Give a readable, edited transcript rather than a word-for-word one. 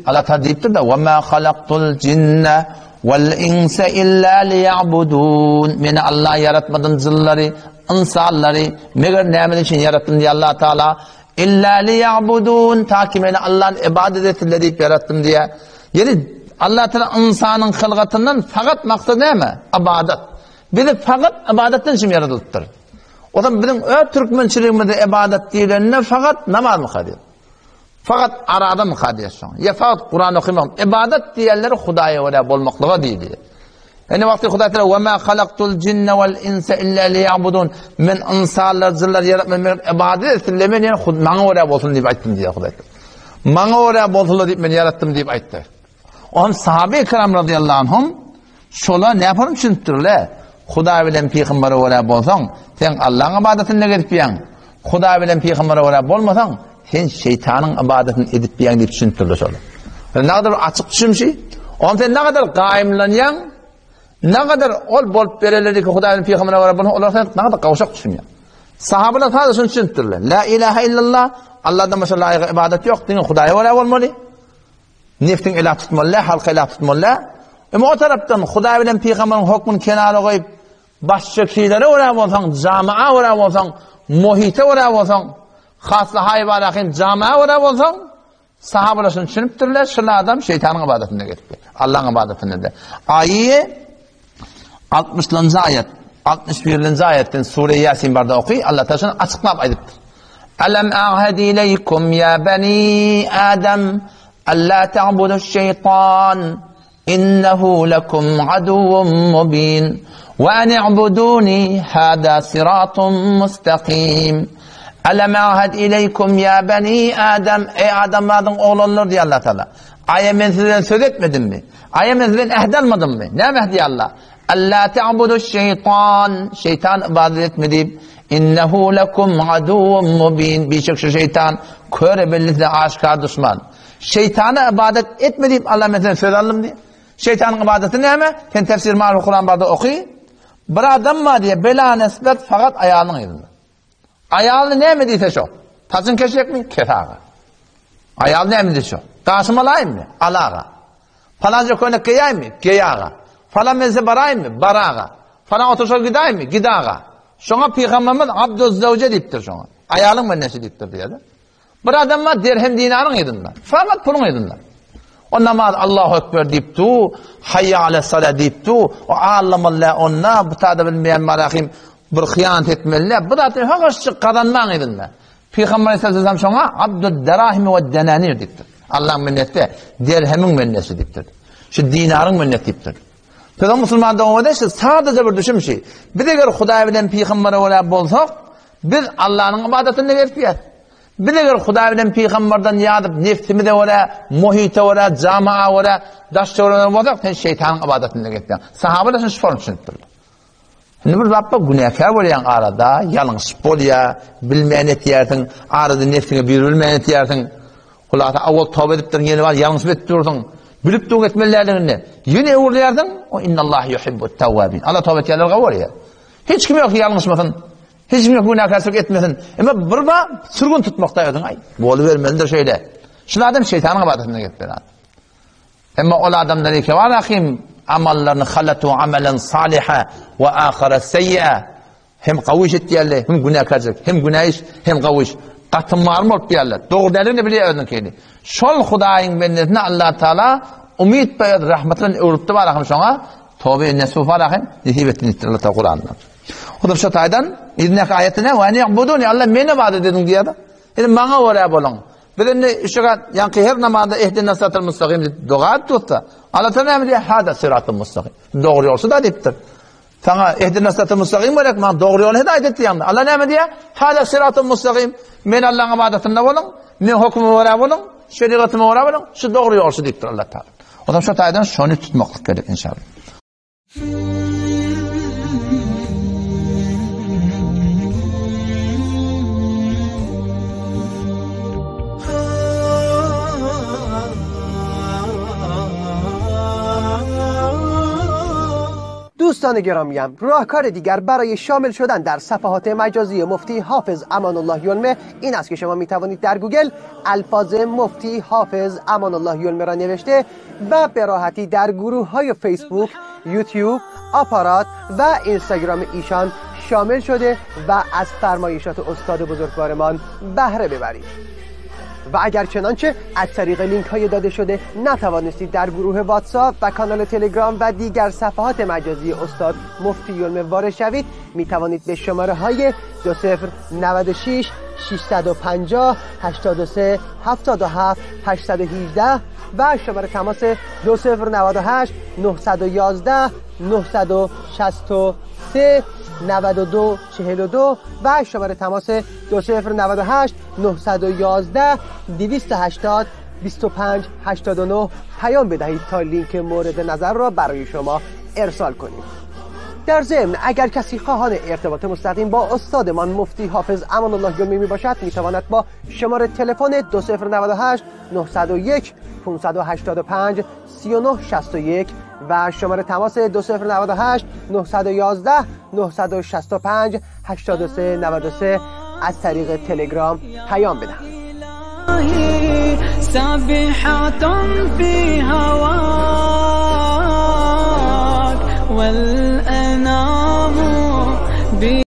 Allah Taala diýipdir-de, "Wa ma halaktul jinne wal insa illa liya'budun." Meni Allah ýaratmadym jynlary, ynsanlary, meger näme üçin ýaratdym diýýär Allah Taala? Illa liya'budun, ta ki meni Allah'yn ibadet etsinler diýip ýaratdym diýýär. Ýeri Allah Taala ynsanyň hylgatyndan fakat maksat näme? Ibadat. Bizi fakat ibadatdan üçin ýaradylypdyr. O zaman biziň öz türkmençiligimizde ibadat diýlende fakat namaz mı diýip. Fakat arada mı diýip şoň. Ýa fakat Kuran okamak. Ibadat diýenleri Hudaýa görä bolmaklyga diýdi. Ene wagty Hudaý Teala we ma halaktul jinne wal insa illa liya'budun. Men insanlar, jynlar ýaratmadym, men ibadat etsinler, men ýene maňa görä bolsun diýip aýtdym diýýär Hudaý. Maňa görä bolsunlar diýip men ýaratdym diýip aýtdy. Oňa sahabe ikram radiyallahu anhum şola näpar düşünipdirler? Hudaý bilen pygambere görä bolsaň, sen Allahyň ibadatyny edip ýaň. Hudaý bilen pygambere görä bolmasaň, sen şeýtanyň ibadatyny edip ýaň diýip düşünipdirler şola. Nägadar açyk düşünşi? Oňa sen nägadar gaýymlanýaň? Nägadar ol bolup bereleri ki Hudaý bilen pygambere görä bolsaň, olar sen nägadar gowşak düşünýär. Sahabalar sadece şuny düşünipdirler. La ilaha illallah, Allahdan başga laýyk ibadat ýok, diňe Hudaýa görä bolmaly. Nefsiň ele tutmaly däl, halka ele tutmaly däl. Emma o tarapdan Hudaý bilen pygamberiň hokmuny kenara goýup, başga kilere görä bolsaň, jamaa görä bolsaň, muhite görä bolsaň, hasly haýbarahim jamaa görä bolsaň, sahabalar şuny düşünipdirler, şul adam şeýtanyň ybadatynda geçdi. Allahyň ybadatynda däl. Aýy 60-njy aýat, 61-nji aýatdan sure Ýasin barda oky, Allah Taala şuny açyklap aýdypdyr. Alam a'had ileýkum ya bani Adam alla ta'budu şeytan innehu lekum aduwwun mubin we an i'buduni hada siratun mustaqim. Alam a'had ileýkum ya bani Adam ey adamlaryň oglanlary diýär Allah Taala. Aýa men sizden söz etmedimmi? Aýa men sizden ähd almadymmy? Näme ähdi Allah? Alla ta'budu şeytan, şeytan ibadet etme diýip, innehu lekum aduwwun mubin, bişek şu şeytan köre belli size aşkar duşman. Şeytana ibadet etme diýip Allah men sizden söz aldym diýip. Şeytanyň ibadeti näme? Sen tefsir Marif Kuran barda oky. Bir adam bar diýe bela nesbet fakat aýalynyň yzynda. Aýalyny näme diýse şo. Saçyň keşekmi? Kes aga. Aýal näme diýse şo. Gaşym alaýynmy? Al aga. Falanca köýnek geýäými? Geý aga. Falan mejlise baraýynmy? Bar aga. Falan oturyşa gidäými? Gid aga. Şoňa pygamberimiz Abduz Zewje diýipdir şoňa. Aýalyň bendesi diýipdir diýýär. Bir adam bar dirhem dinaryň yzynda. Fakat puluň yzynda. O namaz Allahu Ekber diýip du, hayya ale sala diýip du, o allamalla onda bu tada bilmeýän marahim bir hyýanat etmeli. Bu zat hagaşçy gazanmaň yzynda. Pygamber aleyhisselam şoňa Abdud Derahim we Denanir diýipdir. Allahyň minneti dirhemiň minneti diýipdir. Şu dinaryň minneti diýipdir. Biz musulman doganlar şu sadece bir düşünşi. Biz eger Hudaý bilen pygambere görä bolsak, biz Allah'yň ibadatyny edip Biz eger Hudaý bilen pygamberden ýazyp nefsimize görä, muhite görä, jamaa görä, daş töweregine bolsak, sen şeýtanyň ibadatyny edýäň. Sahabalar şunu şol düşünipdirler. Indi bir zatda günäkär bolýaň arada, ýalňyş bolýar, bilmän etýärsiň, arada nefsiňe birilmän etýärsiň. Hulasa awal toba edipdir, ýene bar ýalňyş edip dursuň. Bilip durun etmelidigini. Ýene öwrülýärsiň, o innallaha yuhibbut tawwabin. Allah toba etýänleri gowy görýär. Hiç kim ýok ýalňyşmasyn. Hiç kim ýok günäkärçilik etmesin. Emma bir ba sürgün tutmakda özüň aý. Bolubermelidir şeýle. Şul adam şeýtanyň ibadatyna gelip berar. Emma ol adamlar eke bar ahim amallaryny halatu amalan saliha we ahara seýýa hem gawy iş etýärler, hem günäkärçilik, hem günä iş, hem gawy iş. Gatym bolup diýerler. Dogry däldigini bilýär özüniňkini. Şol Hudaýyň bendesine Allah Taala umyt we öz rahmeti bilen öwrüpdi bar ahim şoňa. Tobe nesuh bar ahim nesip etdi diýipdir Allah Taala Kuranda. O da şu taýdan iznäki aýatyna we ni'buduni Allah meni ibadet ediň diýýär. Indi maňa görä boluň. Biz indi şu ýaňky her namazda ehdina sıratal mustaqim diýip doga edip dursa, Allah Taala näme diýýär? Hada sıratal mustaqim. Dogry ýolçy da diýipdir. Saňa ehdina sıratal mustaqim gerek, maňa dogry ýoly hidaýat et diýýär. Allah näme diýýär? Hada sıratal mustaqim. Men Allah'yň ibadatynda boluň, men höküme görä boluň, şerigatyma görä boluň, şu dogry ýolçy diýipdir Allah Taala. O zaman şu taýdan şony tutmaklyk gerek inşallah. دوستان گرامیم راهکار دیگر برای شامل شدن در صفحات مجازی مفتی حافظ امان الله یلمه این است که شما می توانید در گوگل الفاظ مفتی حافظ امان الله یلمه را نوشته و به راحتی در گروه های فیسبوک، یوتیوب، آپارات و اینستاگرام ایشان شامل شده و از فرمایشات استاد بزرگوارمان بهره ببرید. و اگر چنانچه از طریق لینک های داده شده نتوانستید در گروه واتساپ و کانال تلگرام و دیگر صفحات مجازی استاد مفتی یلمه وارد شوید می توانید به شماره های 2096 650 83 77 818 و شماره تماس 2098 911 963 92 42 و شماره تماس 2098 911 280 25 89 پیام بدهید تا لینک مورد نظر را برای شما ارسال کنیم. در ضمن اگر کسی خواهان ارتباط مستقیم با استادمان مفتی حافظ امان الله یلمه می باشد می تواند با شماره تلفن 2098 901 585 3961 و شماره تماس 2098 911 965 83 93 از طریق تلگرام پیام بدهند. سابحة في هواك والأنام.